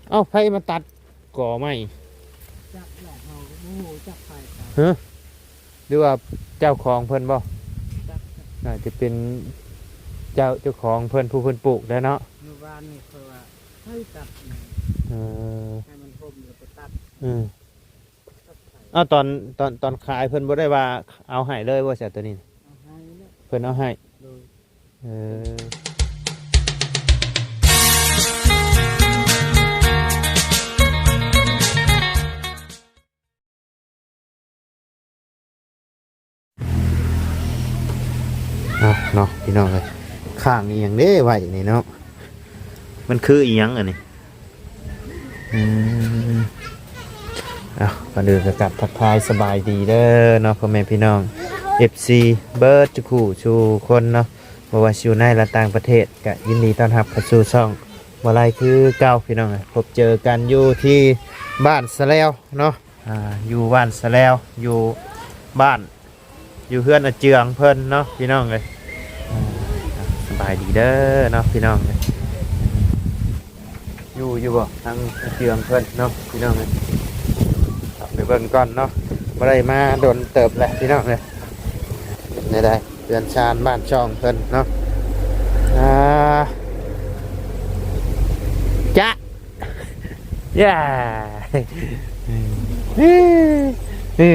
ເອົ້າ ໃຜມາຕັດ ກໍໄມ້ ຈັກແຫຼະ ເຮົາກໍບໍ່ຮູ້ຈັກໃຜຕັດ ຮະ ຫຼືວ່າເຈົ້າຂອງເພິ່ນບໍ່? ຈັກ ໜ້າຈະເປັນເຈົ້າ ເຈົ້າຂອງເພິ່ນ ຜູ້ເພິ່ນປູກແຫຼະເນາະ. ມື້ວານນີ້ຂ້ອຍວ່າໃຜຕັດນີ້ ເອີ ໃຫ້ມັນຄົມແລ້ວໄປຕັດ ເອີ ຕັດໃສ່ ເອົາ ຕອນ ຕອນ ຕອນຂາຍເພິ່ນບໍ່ໄດ້ວ່າເອົາໃຫ້ເລີຍບໍ່ ຊະ ໂຕນີ້? ເອົາໃຫ້ແລ້ວ ເພິ່ນເອົາໃຫ້ ໂດຍ ເອີ ເອົາເນາະ ພີ່ນ້ອງເອີຍ ຂ້າງອີ່ຫຍັງເດ້ໄວ້ນີ້ເນາະ ມັນຄືອີ່ຫຍັງອັນນີ້? ອືມ ເອົາ ກ່ອນອື່ນກໍກັບທັກທາຍສະບາຍດີເດີເນາະ ພໍ່ແມ່ພີ່ນ້ອງ ເອັຟຊີ ເບິດທຸກຜູ້ທຸກຄົນເນາະ ບໍ່ວ່າຊິຢູ່ໃນ ແລະ ຕ່າງປະເທດ ກະຍິນດີຕ້ອນຮັບເຂົ້າສູ່ຊ່ອງບໍ່ໄລຄືເກົ່າ ພີ່ນ້ອງເອີຍ. ພົບເຈີກັນຢູ່ທີ່ບ້ານສະແລວເນາະ ອ່າ ຢູ່ບ້ານສະແລວ ຢູ່ບ້ານ ຢູ່ເຮືອນອາເຈືອງເພິ່ນເນາະ ພີ່ນ້ອງເອີຍ. ອ່າ ສະບາຍດີເດີເນາະ ພີ່ນ້ອງເອີຍ. ຢູ່ ຢູ່ບໍ່ ທາງອາເຈືອງເພິ່ນເນາະ ພີ່ນ້ອງເອີຍ? ເຂົ້າໄປເບິ່ງກ່ອນເນາະ ບໍ່ໄດ້ມາດົນເຕີບແລ້ວ ພີ່ນ້ອງເອີຍ. ໄດ້ ໄດ້ ເຮືອນຊານບ້ານຊ່ອງເພິ່ນເນາະ ອ່າ ຈະ ຢ່າ ເອີ ເອີ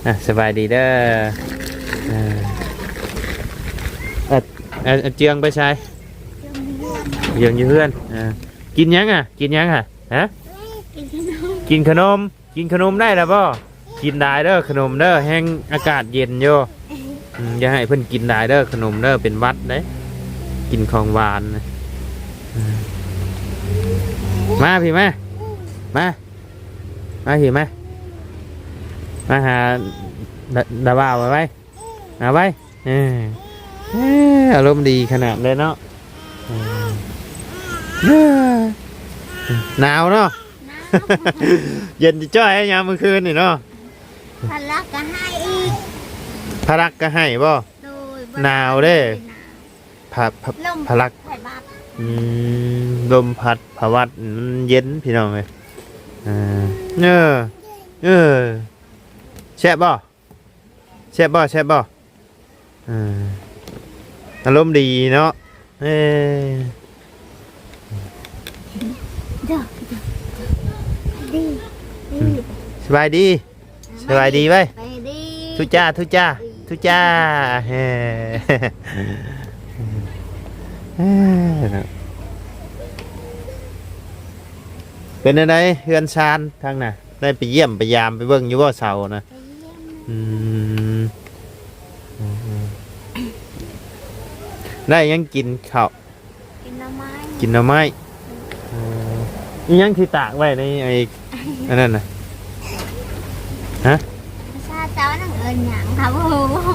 ອ່ະ ສະບາຍດີເດີ. ເອີ ອາ ອາ ອາເຈືອງໄປໃສ? ເຈືອງຢູ່ເຮືອນ ເອີ ກິນຫຍັງອະ? ກິນຫຍັງອະ? ຮະ? ກິນຂະໜົມ ກິນຂະໜົມ. ກິນຂະໜົມໄດ້ລະບໍ່? ກິນຫຼາຍເດີຂະໜົມເດີ ແຮງອາກາດເຢັນຢູ່. ອືມ ຢ່າໃຫ້ເພິ່ນກິນຫຼາຍເດີຂະໜົມເດີ ເປັນຫວັດເດ້ ກິນຂອງຫວານນະ. ອືມ ມາພີ້ມາ ມາ ມາພີ້ມາ ມາຫາດາ ດາວາວໄວໆ. ເອົາໄວ້ ເອີ ເອີ ອາລົມດີຂະໜາດເລີຍເນາະ. ເອີ ໜາວເນາະ ໜາວ ເຢັນຈ້ອຍຍາມມື້ຄືນນີ້ເນາະ. ພະລັກກໍໃຫ້ອີກ ພະລັກກໍໃຫ້ບໍ່? ໂດຍ ໜາວເດ້ ພະ ພະ ລົມ ພະລັກ ອືມ ລົມພັດພະວັດ ມັນເຢັນພີ່ນ້ອງເອີຍ. ເອີ ເອີ ເອີ ແຊບບໍ່? ແຊບບໍ່ ແຊບບໍ່? ເອີ ອາລົມດີເນາະ ເອີ ສະບາຍດີ ສະບາຍດີໄວ້ ທຸຈ້າ ທຸຈ້າ ທຸຈ້າ ເອີ ເອີ ເນາະ. ເປັນແນວໃດເຮືອນຊານທາງໜ້າ? ໄດ້ໄປຢ້ຽມໄປຢາມໄປເບິ່ງຢູ່ບໍ່ເຊົານະ? ໄປຢ້ຽມ ອືມ ອືມ ອືມ ໄດ້ຫຍັງກິນເຂົ້າ? ກິນໜໍ່ໄມ້ ກິນໜໍ່ໄມ້ ເອີ ອີຫຍັງທີ່ຕາກໄວ້ໃນໄອ້ ອັນນັ້ນນະ? ຮະ? ພາສາເຈົ້ານັ້ນເອີ້ນຫຍັງ? ເຂົາບໍ່ຮູ້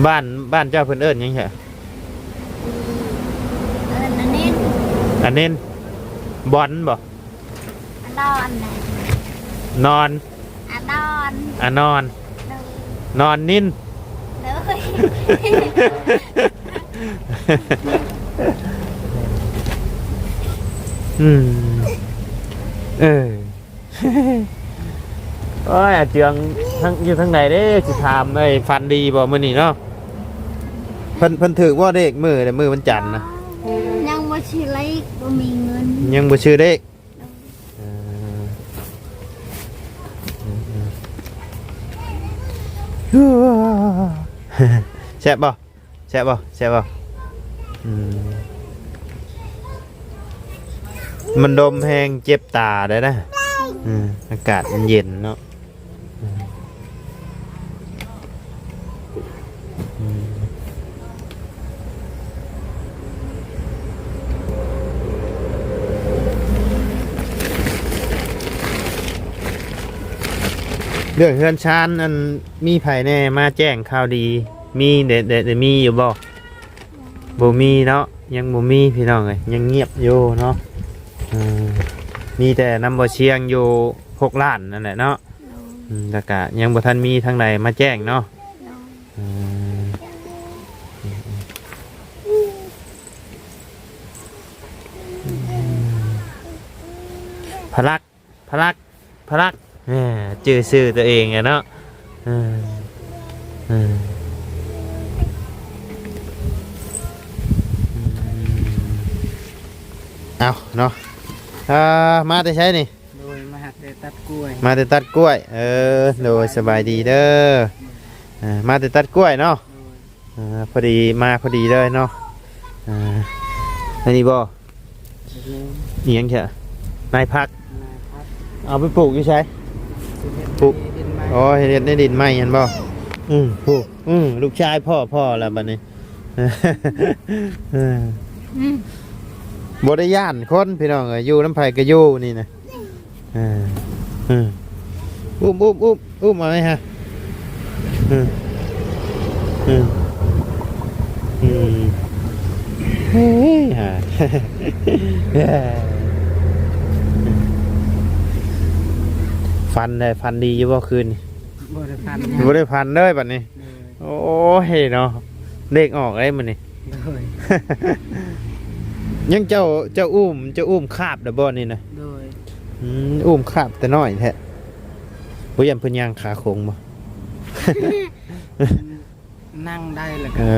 ບ້ານ ບ້ານເຈົ້າເພິ່ນເອີ້ນຫຍັງຊະ? ເອີ້ນອັນນີ້ ອັນນີ້ ບອນບໍ່? ອາດອນ ນອນ ອາດອນ ອານອນ ໂດຍ ນອນນິນ ໂດຍ ອືມ ເອີ ໂອ້ຍ ອາເຈືອງ ທາງ ຢູ່ທາງໃດເດ້ ຊິຖາມ. ໄດ້ຝັນດີບໍ່ມື້ນີ້ເນາະ? ເພິ່ນ ເພິ່ນຖືກບໍ່ເລກມື້ ມື້ວັນຈັນນະ? ຍັງບໍ່ຊື່ເລກ ບໍ່ມີເງິນ ຍັງບໍ່ຊື່ເລກ. ເອີ ແຊບບໍ່? ແຊບບໍ່? ແຊບບໍ່? ອືມ ມັນລົມແຮງເຈັບຕາໄດ້ນະ. ອືມ ອາກາດມັນເຢັນເນາະ. ອືມ ອືມ ເລື່ອງເຮືອນຊານ ອັນ ມີໃຜແດ່ມາແຈ້ງຂ່າວດີ? ມີ ໄດ້ ໄດ້ ໄດ້ມີຢູ່ບໍ່? ບໍ່ມີເນາະ ຍັງບໍ່ມີພີ່ນ້ອງເອີຍ ຍັງງຽບຢູ່ເນາະ. ເອີ ມີແຕ່ນຳບໍ່ຊຽງຢູ່ຫົກລ້ານນັ້ນແຫຼະເນາະ. ໂດຍ ອືມ ແລ້ວກະຍັງບໍ່ທັນມີທາງໃດມາແຈ້ງເນາະ. ໂດຍ ເອີ ອືມ ອືມ ອືມ. ພະລັກ ພະລັກ ພະລັກ ແໝ່ ຈື່ຊື່ຕົວເອງແຫຼະເນາະ. ເອີ ເອີ ເອົາເນາະ ເອີ ມາແຕ່ໃສນີ້? ໂດຍ ມາແຕ່ຕັດກ້ວຍ ມາແຕ່ຕັດກ້ວຍ. ເອີ ໂດຍ ສະບາຍດີເດີ. ເອີ ມາແຕ່ຕັດກ້ວຍເນາະ. ໂດຍ ອ່າ ພໍດີ ມາພໍດີເລີຍເນາະ. ອ່າ ອັນນີ້ບໍ່? ແມ່ນ. ອີຫຍັງແທ້? ນາຍຜັກ ນາຍຜັກ. ເອົາໄປປູກຢູ່ໃສ? ປູກ ເຮັດໃນດິນໃໝ່. ອໍ ເຮັດໃນດິນໃໝ່ຫັ້ນບໍ່? ອືມ ປູກ ອືມ ລູກຊາຍພໍ່ ພໍ່ລະບັດນີ້. ເອີ ອືມ ບໍ່ໄດ້ຢ້ານຄົນພີ່ນ້ອງເອີຍ ຢູ່ນຳໃຜກໍຢູ່ນີ້ນະ. ເອີ ເອີ ອຸ້ມ ອຸ້ມ ອຸ້ມ ອຸ້ມເອົາໄວ້ຮະ. ເອີ ເອີ ອືມ ເຮີ້ຍ ຫາ ຝັນໄດ້ ຝັນດີຢູ່ບໍ່ຄືນນີ້? ບໍ່ໄດ້ຝັນ ບໍ່ໄດ້ຝັນເລີຍບັດນີ້. ໂດຍ ໂອ້ຍເນາະ ເລກອອກເດ້ມື້ນີ້. ໂດຍ ຍັງເຈົ້າ ເຈົ້າອຸ້ມ ເຈົ້າອຸ້ມຄາບໄດ້ບໍ່ນີ້ນະ? ໂດຍ ອືມ ອຸ້ມຄາບແຕ່ນ້ອຍແທ້. ບໍ່ຢ້ານເພິ່ນຍ່າງຂາໂຄ້ງບໍ່? ນັ່ງໄດ້ແລ້ວກໍ ເອີ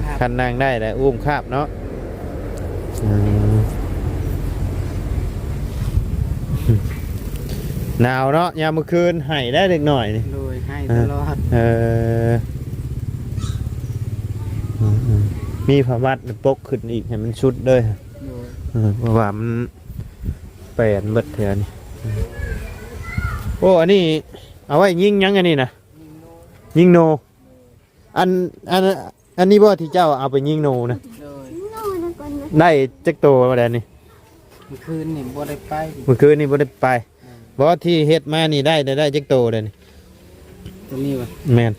ຄາບ ຄັນນັ່ງໄດ້ແລ້ວອຸ້ມຄາບເນາະ. ອືມ ໜາວເນາະ ຍາມມື້ຄືນໄຫ້ໄດ້ເດັກນ້ອຍນີ້. ໂດຍ ໄຫ້ຕະຫຼອດ. ເອີ ເອີ ອືມໆ ມີຜ້າມັດປົກຂຶ້ນອີກໃຫ້ມັນຊຸດເລີຍ. ໂດຍ ເອີ ເພາະວ່າມັນແປນເບິດແຖວນີ້. ໂອ້ ອັນນີ້ເອົາໄວ້ຍິງຫຍັງອັນນີ້ນະ? ຍິງນົກ ຍິງນົກ. ອັນ ອັນ ອັນນີ້ບໍ່ທີ່ເຈົ້າເອົາໄປຍິງນົກນະ? ໂດຍ ໄດ້ຈັກໂຕແລ້ວນີ້? ມື້ຄືນນີ້ບໍ່ໄດ້ໄປ ມື້ຄືນນີ້ບໍ່ໄດ້ໄປ. ອືມ ບໍ່ ທີ່ເຮັດມານີ້ໄດ້ ໄດ້ ໄດ້ຈັກໂຕແລ້ວນີ້? ໂຕນີ້ຫວາ? ແມ່ນ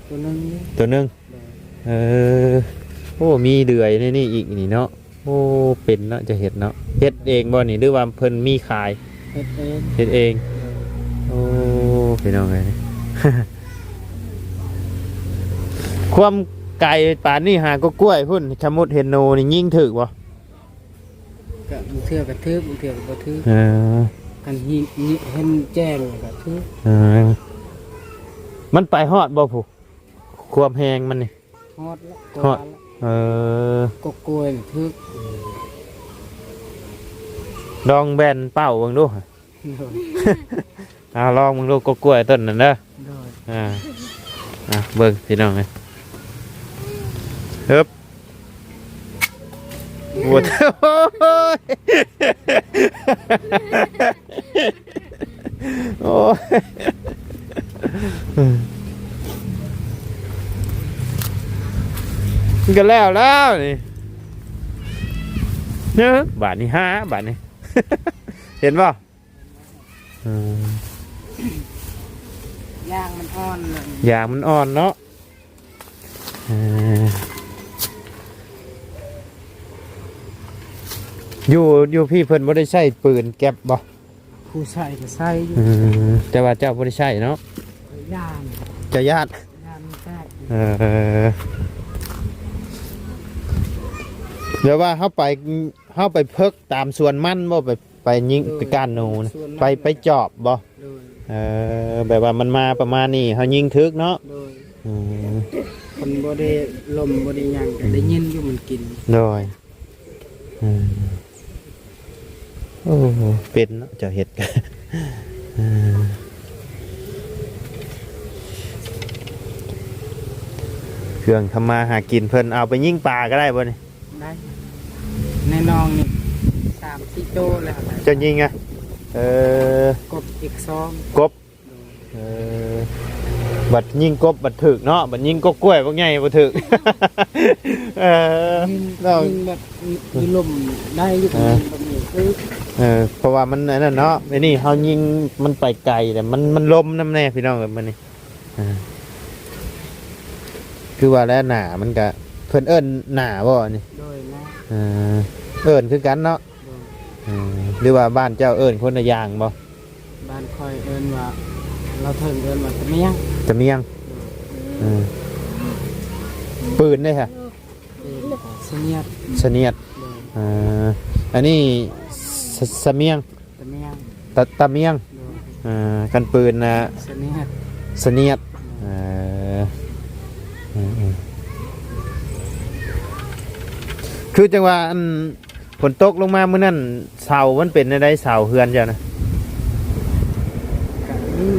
ໂຕໜຶ່ງ ໂຕໜຶ່ງ. ໂດຍ ເອີ ໂອ້ ມີເດືອຍໃນນີ້ອີກນີ້ເນາະ. ໂອ້ ເປັນເນາະ ຈະເຮັດເນາະ. ເຮັດເອງບໍ່ນີ້ ຫຼືວ່າເພິ່ນມີຂາຍ? ເຮັດເອງ ເຮັດເອງ. ໂອ້ ພີ່ນ້ອງເອີຍ ຄວາມໄກປານນີ້ຫາກໍກ້ວຍພຸ້ນ ສະມຸດເຫັນໂນນີ້ຍິງຖືກບໍ່? ກະບາງເທື່ອກະຖືກ ບາງເທື່ອກະບໍ່ຖືກ. ເອີ ຄັນເຫັນແຈ້ງກະຖືກ. ເອີ ມັນໄປຮອດບໍ່ພຸ້ນ ຄວາມແຮງມັນນີ້? ຮອດລະ ຮອດ ເອີ ກົກກ້ວຍຖືກ. ລອງແບນເປົ້າເບິ່ງດູ. ໂດຍ ເອົາລອງເບິ່ງດູ ກົກກ້ວຍຕົ້ນນັ້ນເດີ. ໂດຍ ອ່າ ອ່າ ເບິ່ງພີ່ນ້ອງເອີຍ ເອີບ. ໂອ້ຍ ໂອ້ຍ ມັນກໍແລ້ວແລ້ວນີ້. ເອີ ບາດນີ້ຫາ ບາດນີ້ ເຫັນບໍ່? ເອີ ຢາງມັນອ່ອນເລີຍ ຢາງມັນອ່ອນເນາະ. ເອີ ຢູ່ ຢູ່ພີ້ເພິ່ນບໍ່ໄດ້ໃຊ້ປືນແກັບບໍ່? ຜູ້ໃຊ້ກໍໃຊ້ຢູ່. ອືມ ແຕ່ວ່າເຈົ້າບໍ່ໄດ້ໃຊ້ເນາະ? ຢ້ານ ເຈົ້າຢ້ານ ຢ້ານມັນແຕກ. ເອີ ແບບວ່າເຮົາໄປ ເຮົາໄປເພິກຕາມສວນມັນບໍ່? ໄປ ໄປຍິງ ໂດຍ ໄປກ້ານໜູນະ ໄປ ໄປຈອບບໍ່? ໂດຍ ເອີ ແບບວ່າມັນມາປະມານນີ້ ເຮົາຍິງຖືກເນາະ. ໂດຍ ອືມ ມັນບໍ່ໄດ້ລົມ ບໍ່ໄດ້ຫຍັງ ກໍໄດ້ຍິນຢູ່ມັນກິນ. ໂດຍ ອືມ ໂອ້ ເປັນເນາະ ເຈົ້າເຮັດ ເອີ ເຄື່ອງທຳມາຫາກິນ ເພິ່ນເອົາໄປຍິງປາກໍໄດ້ບໍ່ນີ້? ໄດ້ ໃນໜອງນີ້ສາມສີ່ໂຕແລ້ວ. ເຈົ້າຍິງອະ? ເອີ ກົບອີກສອງ ກົບ. ເອີ ບັດຍິງກົບບັດຖືກເນາະ ບັດຍິງກົກກ້ວຍບັກໃຫຍ່ບໍ່ຖືກ. ເອີ ຍິງ ເນາະ ຍິງແບບຢູ່ລົມໄດ້ຢູ່. ເອີ ແບບນີ້ຄື ເອີ ເພາະວ່າມັນອັນນັ້ນເນາະ ອັນນີ້ເຮົາຍິງມັນໄປໄກແລ້ວ ມັນ ມັນລົມນຳແນ່ພີ່ນ້ອງເອີຍ ມື້ນີ້. ອ່າ ຄືວ່າແລ້ວ ໜາມັນກະ ເພິ່ນເອີ້ນໜາບໍ່ອັນນີ້? ໂດຍ ໜາ ເອີ ເອີ້ນຄືກັນເນາະ. ໂດຍ ເອີ ຫຼືວ່າບ້ານເຈົ້າເອີ້ນຄົນລະຢ່າງບໍ່? ບ້ານຂ້ອຍເອີ້ນວ່າ ລາວເທິງເອີ້ນວ່າຕະມຽງ ຕະມຽງ. ໂດຍ ເອີ ປືນເດ້ຫະ? ປືນສະນຽດ ສະນຽດ. ໂດຍ ເອີ ອັນນີ້ ສະ ສະມຽງ. ສະມຽງ ຕາ ຕາມຽງ ໂດຍ ເອີ ຄັນປືນນະ ສະນຽດ ສະນຽດ ເອີ ເອີ ເອີ ຄືຈັ່ງວ່າ ອັນ ຝົນຕົກລົງມາມື້ນັ້ນ ເສົາມັນເປັນແນວໃດ ເສົາເຮືອນເຈົ້ານະ? ກະມີ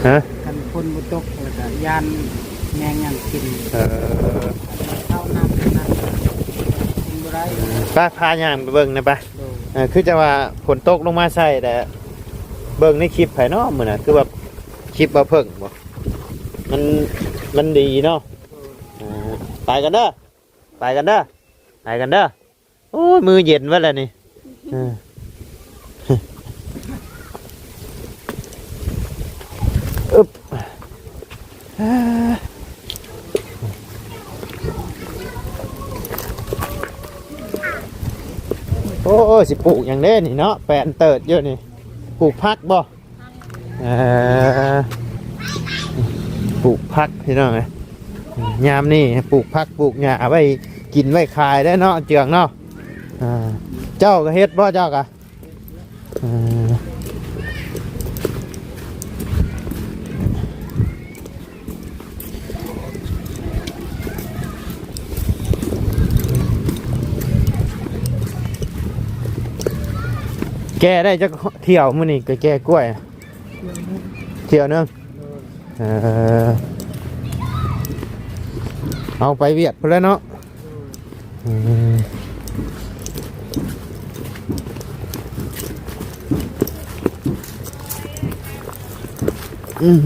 ຮະ? ຄັນຝົນບໍ່ຕົກ ແລ້ວກະຢ້ານແມງຫຍັງກິນ ເອີ ເຂົ້ານ້ຳນັ້ນກິນບໍ່ໄດ້ ໄປ ພາຍ່າງໄປເບິ່ງແດ່ໄປ ໂດຍ ເອີ ຄືຈັ່ງວ່າຝົນຕົກລົງມາໃສ່ແລ້ວ ເບິ່ງໃນຄລິບໃຜເນາະມື້ນັ້ນ ຄືວ່າຄລິບບ່າວເຜິ້ງບໍ? ມັນ ມັນດີເນາະ ໂດຍ ເອີ ໄປກັນເດີ ໄປກັນເດີ ໄປກັນເດີ. ໂອ້ຍ ມືເຢັນເບິດແລ້ວນີ້ ເອີ ອຶບ ໂອ້ຍ ຊິປູກຫຍັງເດ້ນີ້ເນາະ ແປນເຕີດຢູ່ນີ້ ປູກຜັກບໍ່? ເອີ ປູກຜັກພີ່ນ້ອງເອີຍ ຍາມນີ້ປູກຜັກປູກຫຍ້າໄວ້ກິນໄວ້ຂາຍໄດ້ເນາະ ເຈືອງເນາະ ເຈົ້າກໍເຮັດບໍ່ ເຈົ້າກະ ເອີ ແກ່ໄດ້ຈັກຖ້ຽວມື້ນີ້ ໄປແກ່ກ້ວຍ ຖ້ຽວໜຶ່ງ ເອີ ເອົາໄປວຽກພຸ້ນແຫຼະເນາະ ອືມ ອືມ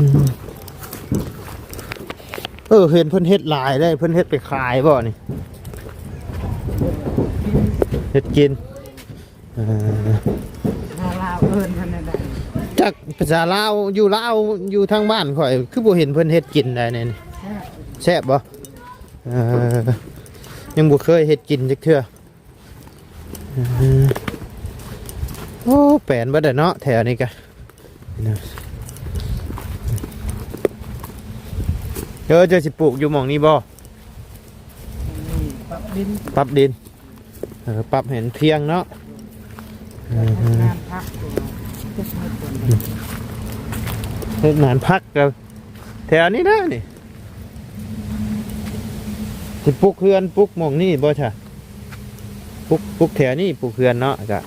ເອີ ເຫັນເພິ່ນເຮັດຫຼາຍເດ້ ເພິ່ນເຮັດໄປຂາຍບໍ່ນີ້? ເຮັດກິນ ເອີ ພາສາລາວເອີ້ນເພິ່ນແນວໃດ? ຈັກພາສາລາວ ຢູ່ລາວ ຢູ່ທາງບ້ານຂ້ອຍ ຄືບໍ່ເຫັນເພິ່ນເຮັດກິນໃດແນວນີ້ ແຊບ ແຊບບໍ່? ເອີ ຍັງບໍ່ເຄີຍເຮັດກິນຈັກເທື່ອ ເອີ ໂອ້ ແປນເບິດແຫຼະເນາະ ແຖວນີ້ກະ ເອີ ເຈົ້າຊິປູກຢູ່ໝ່ອງນີ້ບໍ່? ປັບດິນ ປັບດິນ ເອີ ປັບໃຫ້ມັນພຽງເນາະ ເອີ ເຮັດງານພັກ ເຮັດງານພັກກໍແຖວນີ້ນະນີ້ ຊິປຸກເຮືອນປຸກໝ່ອງນີ້ບໍ່ຊະ? ປຸກ ປຸກແຖວນີ້ ປຸກເຮືອນເນາະ ກະ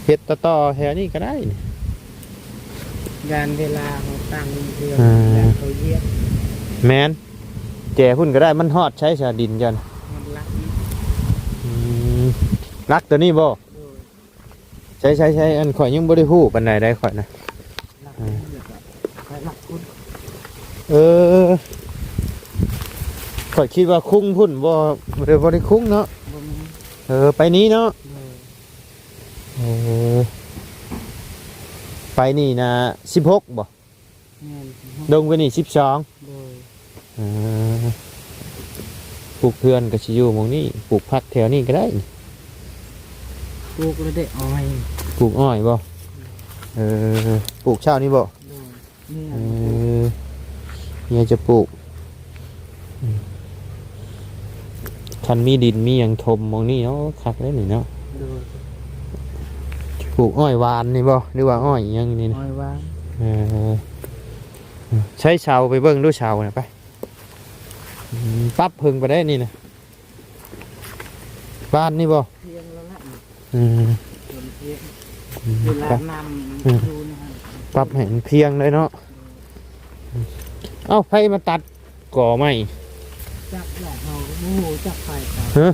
ເຮັດຕໍ່ໆແຖວນີ້ກໍໄດ້ນີ້ ຢ້ານເວລາເຮົາຕັ້ງເຮືອນ ອ່າ ຢ້ານເຂົາຢຽບ ແມ່ນ ແຈພຸ້ນກໍໄດ້ ມັນຮອດໃສຊະ ດິນເຈົ້ານະ? ຮອດຫຼັກນີ້ ອືມ ຫຼັກຕົວນີ້ບໍ່? ໂດຍ ໃສໆໆ ອັນຂ້ອຍຍັງບໍ່ໄດ້ຮູ້ປານໃດໄດ໋ຂ້ອຍນະ ຫຼັກນີ້ແລ້ວກໍໄປຫຼັກພຸ້ນ ເອີ ຂ້ອຍຄິດວ່າຄຸງພຸ້ນ ບໍ່ ບໍ່ໄດ້ ບໍ່ໄດ້ຄຸງເນາະ ບໍ່ມີ ເອີ ໄປນີ້ເນາະ ໂດຍ ເອີ ໄປນີ້ນະ ສິບຫົກບໍ່? ແມ່ນ ລົງໄປນີ້ ສິບສອງ ໂດຍ ເອີ ປູກເຮືອນກໍຊິຢູ່ໝ່ອງນີ້ ປູກຜັກແຖວນີ້ກໍໄດ້ ປູກແລ້ວໄດ້ອ້ອຍ ປູກອ້ອຍບໍ່? ເອີ ປູກເຊົ້ານີ້ບໍ່? ໂດຍ ເອີ ເມຍຈະປູກ ອືມ ຄັນມີດິນມີຫຍັງຖົມໝ່ອງນີ້ ໂອ້ ຄັກເດ້ນີ້ເນາະ ໂດຍ ປູກອ້ອຍຫວານນີ້ບໍ່ ຫຼືວ່າອ້ອຍຫຍັງນີ້ນະ? ອ້ອຍຫວານ ເອີ ໃຊ້ເສົາ ໄປເບິ່ງດູເສົານະ ໄປ ອືມ ປັບເພິ່ງໄປໄດ້ນີ້ນະ ບ້ານນີ້ບໍ່? ພຽງແລ້ວລະ ອືມ ເພິ່ນພຽງ ອືມ ເວລາ ປັບ ນ້ຳ ອືມ ຢູ່ໃນຫັ້ນ ປັບໃຫ້ມັນພຽງໄດ້ເນາະ ເອົ້າ ໃຜມາຕັດ ກໍໄມ້ ຈັກແຫຼະ ເຮົາບໍ່ຮູ້ຈັກໃຜຕັດ ຮະ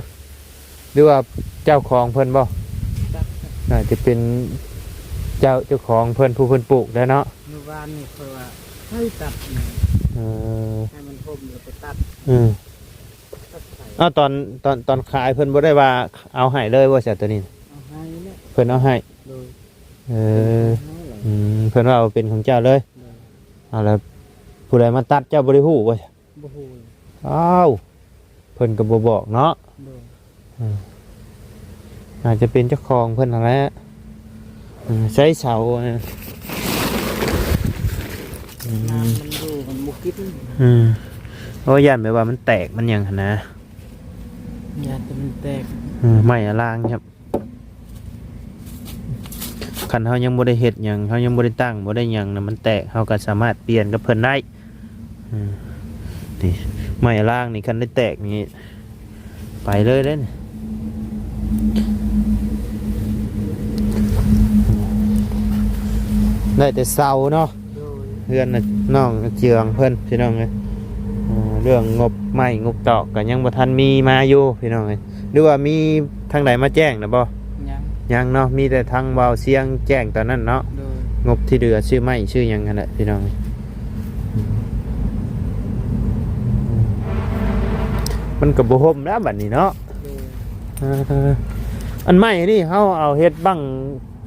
ຫຼືວ່າເຈົ້າຂອງເພິ່ນບໍ່? ຈັກ ໜ້າຈະເປັນເຈົ້າ ເຈົ້າຂອງເພິ່ນ ຜູ້ເພິ່ນປູກແຫຼະເນາະ ມື້ວານນີ້ຂ້ອຍວ່າໃຜຕັດ ເອີ ໃຫ້ມັນຖົມແລ້ວໄປຕັດ ເອີ ຕັດໃຜ ເອົາ ຕອນ ຕອນ ຕອນຂາຍເພິ່ນບໍ່ໄດ້ວ່າເອົາໃຫ້ເລີຍບໍ່ຊະ ໂຕນີ້? ເອົາໃຫ້ແຫຼະ ເພິ່ນເອົາໃຫ້ ໂດຍ ເອີ ເພິ່ນເອົາໃຫ້ແຫຼະ ອືມ ເພິ່ນວ່າເປັນຂອງເຈົ້າເລີຍ ໂດຍ ເອົາ ແລ້ວຜູ້ໃດມາຕັດ ເຈົ້າບໍ່ໄດ້ຮູ້ບໍ່? ບໍ່ຮູ້ ອ້າວ ເພິ່ນກໍບໍ່ບອກເນາະ ໂດຍ ເອີ ອາດຈະເປັນເຈົ້າຂອງເພິ່ນຫັ້ນແຫຼະ ເອີ ໃຊ້ເສົາ ອືມ ນ້ຳມັນຢູ່ ມັນບໍ່ກິນ ອືມ ໂອ້ ຢ້ານແບບວ່າມັນແຕກມັນຫຍັງຫັ້ນນະ ຢ້ານແຕ່ມັນແຕກ ເອີ ໄມ້ອາລາງຄັບ. ຂ ຄັນເຮົາຍັງບໍ່ໄດ້ເຮັດຫຍັງ ເຮົາຍັງບໍ່ໄດ້ຕັ້ງ ບໍ່ໄດ້ຫຍັງນະ ມັນແຕກ ເຮົາກໍສາມາດປ່ຽນກັບເພິ່ນໄດ້. ອືມ ນີ້ ໄມ້ລາງນີ້ ຄັນໄດ້ແຕກນີ້ ໄປເລີຍເດ້ນີ້ ໄດ້ແຕ່ເສົາເນາະ. ໂດຍ ເຮືອນນ້ອງເຈືອງເພິ່ນ ພີ່ນ້ອງເອີຍ. ເອີ ເລື່ອງງົບໄມ້ງົບຕອກກໍຍັງບໍ່ທັນມີມາຢູ່ ພີ່ນ້ອງເອີຍ. ຫຼືວ່າມີທາງໃດມາແຈ້ງແລ້ວບໍ່? ຍັງ ຍັງເນາະ ມີແຕ່ທາງບ່າວຊຽງແຈ້ງຕອນນັ້ນເນາະ. ໂດຍ ງົບທີ່ເຫຼືອຊື້ໄມ້ຊື້ຫຍັງຫັ້ນແຫຼະ ພີ່ນ້ອງເອີຍ. ມັນກໍບໍ່ຮົ່ມແລ້ວບັດນີ້ເນາະ. ໂດຍ ເອີ ອັນໄມ້ນີ້ເຮົາເອົາເຮັດບັ້ງ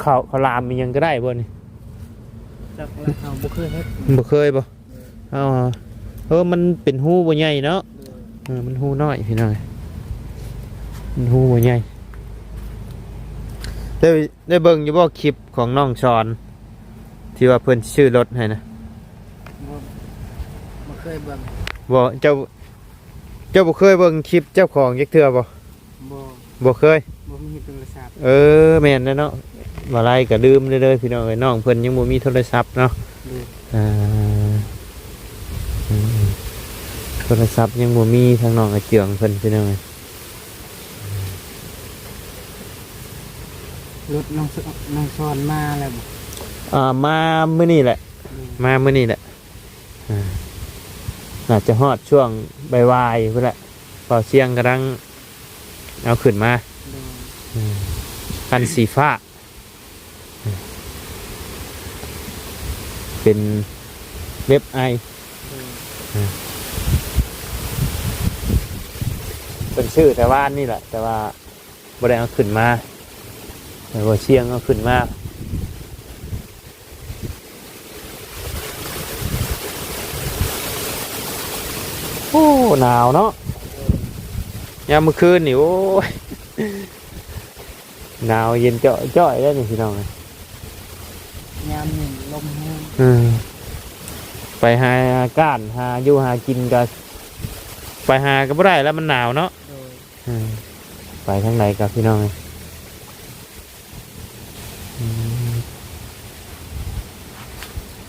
ເຂົ້າ ເຂົ້າຫຼາມອີ່ຫຍັງກໍໄດ້ບໍ່ນີ້? ຈັກແລ້ວ ເຮົາບໍ່ເຄີຍເຮັດ ບໍ່ເຄີຍບໍ່? ເອີ ເອີ ມັນເປັນຮູບໍ່ໃຫຍ່ເນາະ. ໂດຍ ເອີ ມັນຮູນ້ອຍ ພີ່ນ້ອງ ມັນຮູບໍ່ໃຫຍ່. ໄດ້ ໄດ້ເບິ່ງຢູ່ບໍ່ຄລິບຂອງນ້ອງສອນ ທີ່ວ່າເພິ່ນຊື້ລົດໃຫ້ນະ? ບໍ່ ບໍ່ເຄີຍເບິ່ງ. ບໍ່ ເຈົ້າ ເຈົ້າບໍ່ເຄີຍເບິ່ງຄລິບເຈົ້າຂອງຈັກເທື່ອບໍ່? ບໍ່ ບໍ່ເຄີຍ ບໍ່ມີໂທລະສັບ. ເອີ ແມ່ນແລ້ວເນາະ ບໍ່ໄລກໍລືມເດີ ພີ່ນ້ອງເອີຍ. ນ້ອງເພິ່ນຍັງບໍ່ມີໂທລະສັບເນາະ. ໂດຍ ອ່າ ອືມ ໂທລະສັບຍັງບໍ່ມີ ທາງນ້ອງອາເຈືອງເພິ່ນ ພີ່ນ້ອງເອີຍ. ລົດນ້ອງ ນ້ອງສອນມາແລ້ວບໍ່? ອ່າ ມາມື້ນີ້ແຫຼະ. ອືມ ມາມື້ນີ້ແຫຼະ. ອ່າ ໜ້າຈະຮອດຊ່ວງບ່າຍໆພຸ້ນແຫຼະ ບ່າວຊຽງກຳລັງເອົາຂຶ້ນມາ. ໂດຍ ອືມ ຄັນສີຟ້າ ເປັນເວັບໄອ. ໂດຍ ອ່າ ເພິ່ນຊື້ແຕ່ວານນີ້ແຫຼະ ແຕ່ວ່າ ບໍ່ໄດ້ເອົາຂຶ້ນມາ ແຕ່ວ່າຊຽງເອົາຂຶ້ນມາ. ໂອ້ ໜາວເນາະ ຍາມມື້ຄືນນີ້ ໂອ້ຍ ໜາວເຢັນເຈາະຈ້ອຍແລ້ວນີ້ ພີ່ນ້ອງ. ຍາມນີ້ລົມແຮງ ເອີ ໄປຫາກ້ານ ຫາຢູ່ຫາກິນກໍໄປຫາກໍບໍ່ໄດ້ແລ້ວ ມັນໜາວເນາະ. ໂດຍ ເອີ ໄປທາງໃດກໍ ພີ່ນ້ອງເອີຍ ອືມ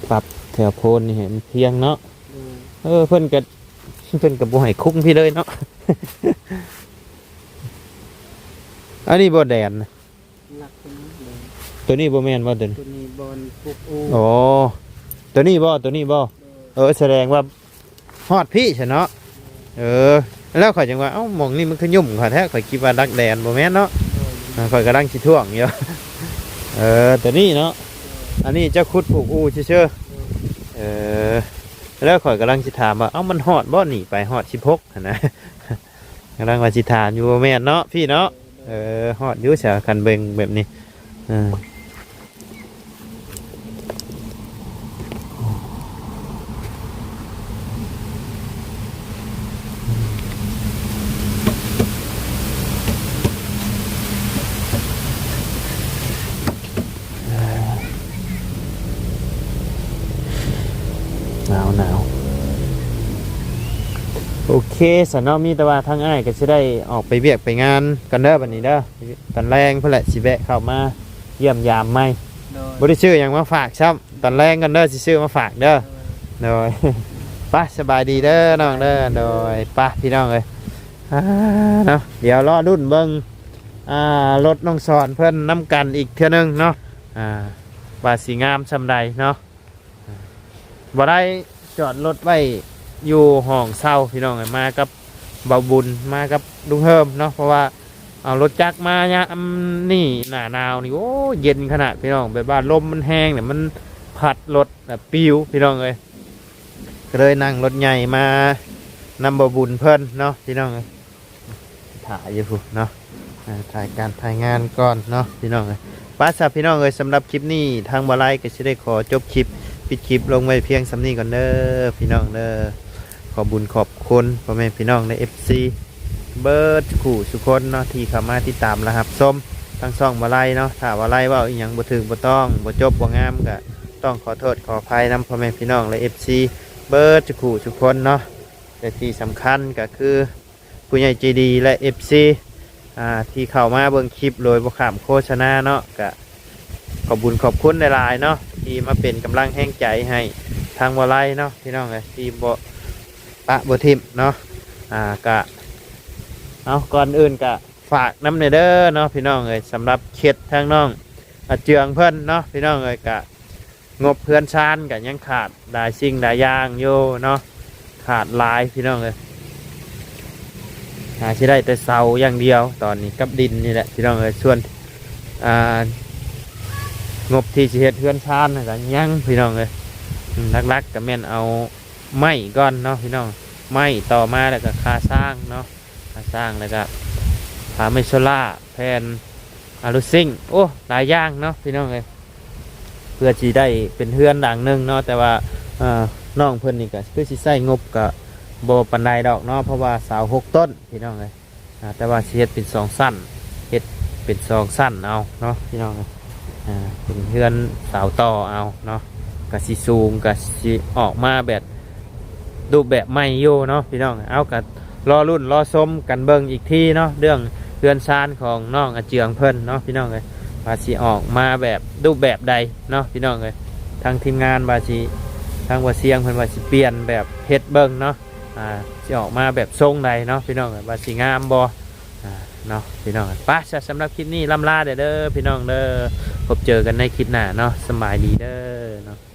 ປັບແຖວໂພນນີ້ໃຫ້ມັນພຽງເນາະ. ໂດຍ ເອີ ເພິ່ນກໍ ເພິ່ນກໍບໍ່ໃຫ້ຄຸງພີ້ເລີຍເນາະ. ອັນນີ້ບໍ່ແດນນະ? ຫຼັກຕົວນີ້ແດນ. ຕົວນີ້ບໍ່ແມ່ນບໍ່ຕົວນີ້? ຕົວນີ້ບ່ອນປູກອູ່. ອໍ ຕົວນີ້ບໍ່? ຕົວນີ້ບໍ່? ໂດຍ ເອີ ສະແດງວ່າ ຮອດພີ້ຊະເນາະ. ເອີ ແລ້ວຂ້ອຍຈັ່ງວ່າ ເອົ້າ ໝ່ອງນີ້ມັນຄືຫຍຸ້ມຂ້ອຍແທ້ ຂ້ອຍຄິດວ່າຫຼັກແດນ ບໍ່ແມ່ນເນາະ. ໂດຍ ເອີ ຂ້ອຍກຳລັງຊິທ້ວງຢູ່. ເອີ ຕົວນີ້ເນາະ. ໂດຍ ອັນນີ້ເຈົ້າຂຸດປູກອູ່ຊື່ໆ. ໂດຍ ເອີ ແລ້ວຂ້ອຍກຳລັງຊິຖາມວ່າ ເອົ້າ ມັນຮອດບໍ່ນີ້ ໄປຮອດສິບຫົກຫັ້ນນະ. ກຳລັງວ່າຊິຖາມຢູ່ ບໍ່ແມ່ນເນາະ ພີ້ເນາະ. ເອີ ຮອດຢູ່ຊະ ຄັນເບິ່ງແບບນີ້. ເອີ ໜາວໆ ໂອເຄ ຊັ້ນເນາະ ມີແຕ່ວ່າທາງອ້າຍກໍຊິໄດ້ອອກໄປວຽກໄປງານກ່ອນເດີ ບັດນີ້ເດີ. ຕອນແລງພຸ້ນແຫຼະ ຊິແວະເຂົ້າມາຢ້ຽມຢາມໃໝ່. ໂດຍ ບໍ່ໄດ້ຊື້ຫຍັງມາຝາກຊ້ຳ. ຕອນແລງກ່ອນເດີ ຊິຊື້ມາຝາກເດີ. ໂດຍ ໂດຍ ໄປ ສະບາຍດີເດີນ້ອງເດີ. ໂດຍ ໄປ ພີ່ນ້ອງເອີຍ ອ່າ ເນາະ ດຽວລໍລຸ້ນເບິ່ງ ອ່າ ລົດນ້ອງສອນເພິ່ນນຳກັນອີກເທື່ອໜຶ່ງເນາະ ອ່າ ວ່າຊິງາມສ່ຳໃດເນາະ. ບໍ່ໄດ້ຈອດລົດໄວ້ຢູ່ຫ້ອງເຊົ່າ ພີ່ນ້ອງເອີຍ ມາກັບບ່າວບຸນ ມາກັບລຸງເຮີມເນາະ ເພາະວ່າເອົາລົດຈັກມາຍາມນີ້ ໜ້າໜາວນີ້ ໂອ້ ເຢັນຂະໜາດ ພີ່ນ້ອງ ແບບວ່າລົມມັນແຮງນີ້ ມັນພັດລົດແບບປິວ ພີ່ນ້ອງເອີຍ. ກໍເລີຍນັ່ງລົດໃຫຍ່ມານຳບ່າວບຸນເພິ່ນເນາະ ພີ່ນ້ອງເອີຍ. ຖ້າຢູ່ພຸ້ນເນາະ ອ່າ ຖ່າຍການຖ່າຍງານກ່ອນເນາະ ພີ່ນ້ອງເອີຍ. ໄປຊະ ພີ່ນ້ອງເອີຍ ສຳລັບຄລິບນີ້ ທາງບ່າວໄລກໍຊິໄດ້ຂໍຈົບຄລິບ ປິດຄລິບລົງໄວ້ພຽງສ່ຳນີ້ກ່ອນເດີ ພີ່ນ້ອງເດີ. ຂອບບຸນຂອບຄຸນພໍ່ແມ່ພີ່ນ້ອງ ແລະ ເອັຟຊີ ເບິດທຸກຜູ້ທຸກຄົນເນາະ ທີ່ເຂົ້າມາຕິດຕາມ ແລະ ຮັບຊົມທາງຊ່ອງບ່າວໄລເນາະ. ຖ້າບ່າວໄລເວົ້າອີ່ຫຍັງບໍ່ຖືກບໍ່ຕ້ອງ ບໍ່ຈົບບໍ່ງາມ ກໍຕ້ອງຂໍໂທດຂໍອະໄພນຳພໍ່ແມ່ພີ່ນ້ອງ ແລະ ເອັຟຊີ ເບິດທຸກຜູ້ທຸກຄົນເນາະ. ແລະ ທີ່ສຳຄັນກໍຄື ຜູ້ໃຫຍ່ໃຈດີ ແລະ ເອັຟຊີ ອ່າ ທີ່ເຂົ້າມາເບິ່ງຄລິບໂດຍບໍ່ຂ້າມໂຄສະນາເນາະ ກະ ຂອບບຸນຂອບຄຸນຫຼາຍໆເນາະ ທີ່ມາເປັນກຳລັງແຮງໃຈໃຫ້ທາງບໍ່ໄລເນາະ ພີ່ນ້ອງເອີຍ ທີ່ບໍ່ປະບໍ່ຖິ້ມເນາະ. ອ່າ ກະ ເອົາ ກ່ອນອື່ນກະຝາກນຳແດ່ເດີເນາະ ພີ່ນ້ອງເອີຍ ສຳລັບເຂດທາງນ້ອງອາເຈືອງເພິ່ນເນາະ ພີ່ນ້ອງເອີຍ. ກະງົບເຮືອນຊານກະຍັງຂາດຫຼາຍສິ່ງຫຼາຍຢ່າງຢູ່ເນາະ ຂາດຫຼາຍ ພີ່ນ້ອງເອີຍ. ຫາຊິໄດ້ແຕ່ເສົາຢ່າງດຽວຕອນນີ້ກັບດິນນີ້ແຫຼະ ພີ່ນ້ອງເອີຍ. ສ່ວນ ອ່າ ງົບທີ່ຊິເຮັດເຮືອນຊານນັ້ນກະຍັງ ພີ່ນ້ອງເອີຍ. ອືມ ຫຼັກໆກະແມ່ນເອົາໄມ້ກ່ອນເນາະ ພີ່ນ້ອງ ໄມ້ ຕໍ່ມາແລ້ວກະຄາຊ້າງເນາະ ຄາຊ້າງ ແລ້ວກະຜ້າໄມ້ໂຊລາ ແຜ່ນອາລູຊິງ ໂອ້ ຫຼາຍຢ່າງເນາະ ພີ່ນ້ອງເອີຍ ເພື່ອຊິໄດ້ເປັນເຮືອນຫຼັງໜຶ່ງເນາະ. ແຕ່ວ່າ ເອີ ນ້ອງເພິ່ນນີ້ກະຄືຊິໃຊ້ງົບກະບໍ່ປານໃດດອກເນາະ ເພາະວ່າເສົາຫົກຕົ້ນ ພີ່ນ້ອງເອີຍ. ອ່າ ແຕ່ວ່າຊິເຮັດເປັນສອງຊັ້ນ ເຮັດເປັນສອງຊັ້ນເອົາເນາະ ພີ່ນ້ອງເອີຍ. ອ່າ ເປັນເຮືອນເສົາຕໍ່ເອົາເນາະ ກະຊິສູງ ກະຊິອອກມາແບບ ຮູບແບບໃໝ່ຢູ່ເນາະ ພີ່ນ້ອງ. ເອົາ ກະລໍລຸ້ນລໍຊົມກັນເບິ່ງອີກທີເນາະ ເລື່ອງເຮືອນຊານຂອງນ້ອງອາເຈືອງເພິ່ນເນາະ ພີ່ນ້ອງເອີຍ ວ່າຊິອອກມາແບບຮູບແບບໃດເນາະ ພີ່ນ້ອງເອີຍ. ທາງທີມງານວ່າຊິ ທາງບໍ່ຊຽງເພິ່ນວ່າຊິປ່ຽນແບບເຮັດເບິ່ງເນາະ ອ່າ ຊິອອກມາແບບຊົງໃດເນາະ ພີ່ນ້ອງເອີຍ ວ່າຊິງາມບໍ່ ອ່າ ເນາະ ພີ່ນ້ອງ. ໄປຊະ ສຳລັບຄລິບນີ້ລ່ຳລາແດ່ເດີ ພີ່ນ້ອງເດີ ພົບເຈີກັນໃນຄລິບໜ້າເນາະ ສະບາຍດີເດີເນາະ.